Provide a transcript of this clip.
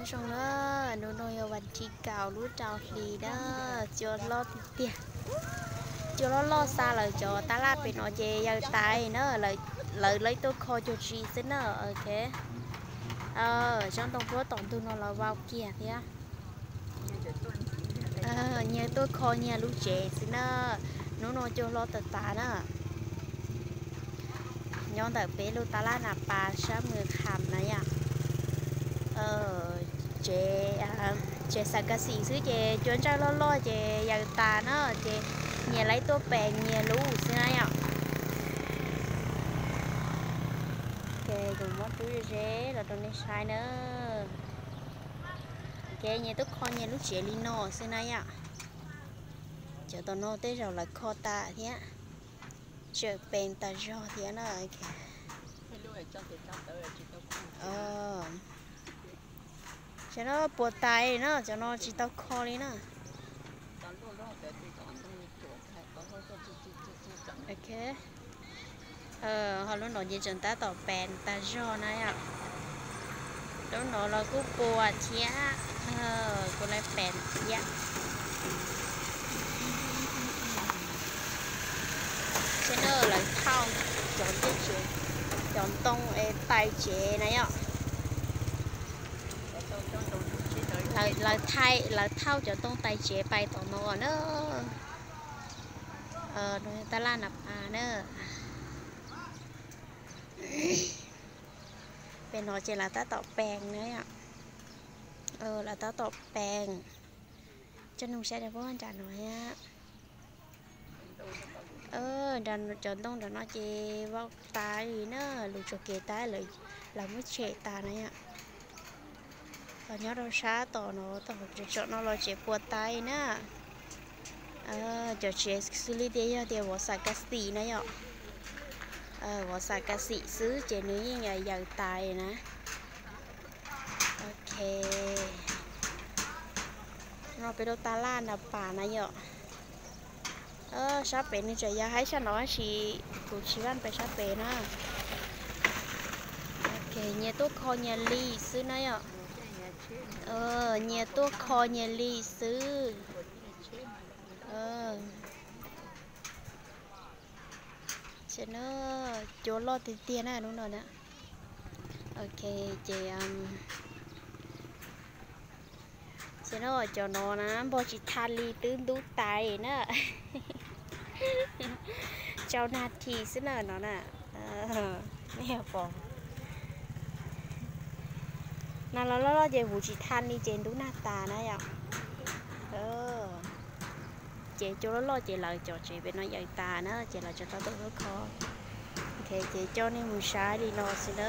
Zoo na, hnub no yog vas thib kaum lub rau hli na, cua loj tiag tiag. Cua loj loj xa lawm cov tab laj pem no ces yaws tas na, lawv lawv tuaj kho cuag tsi xwb na. Ok, tsob ntoo puab tom ntug no los vau kiag thiab. Nyias tuaj kho nyias lub tsev xwb na. Hnub no cua hlob tas tas na. Nyob ntawm peb lub tab laj Nas Pas sab Mws Kham na yom. Tsev, tsev xam kas xim xwb ces cua ntsawj loj loj ces yaws tas na, ces nyias lawv tuaj peem nyias lub xwb na yom. Ces kuv muab rub ze ze los rau nej saib na. Ces nyias tuaj kho nyias lub tsev li no xwb na yom. Cov tom no tej zaum lawv kho tas thiab, tseem peem tas zog thiab na. Cov no puas tas na, cov no tsis tau kho li na. Ok, ho lub no ces tseem tab tom peem tas zog na yom. Lub no los kuj puas thiab, kuv lawv peem thiab. Ces no lawv thauj cov tiaj tsev, cov ntoo es tais tsev na yom. Lawv thauj cov ntoo tais tsev pais tom no na. No yog tab laj Nas Pas na. Pem no ces lawv tab tom peem na yom. Lawv tab tom peem. Coj nug saib puab nram no thiab. Cov ntoo nram no ces vau tas li na, lug tsuag kev tas, lawv muab tshem tas na yom. Ho nyob rau sab tom no, tom tsom no los tseem puas tas na. Cov tsev xws li tias yog tias vov xam kas xim na yom. Vov xam kas xim xwb ces nws yeej yaws tas na. Ok, no peb lub tab laj Nas Pas na yom. Sab pem nws tseem yog haib sab no tab sis kuv tsis vaj pem sab pem na. Ok, nyias tuaj kho nyias li xwb na yom. Nyias tuaj kho nyias li xwb. Ces no cua loj tiag tiag na hnub no na. Ok, ces ces no cov no na npog tsis tha li twb ntub tas na. Rau nas this xwb na no na. Nej pom na, loj loj ces huv tsis tha li ces ntub nag tas na yom. Ces cua loj loj ces lawv cov tsev pem no yaws tas na ces lawv tseem tau tuaj kho. Ok, ces coj nej mus saib li no xwb na.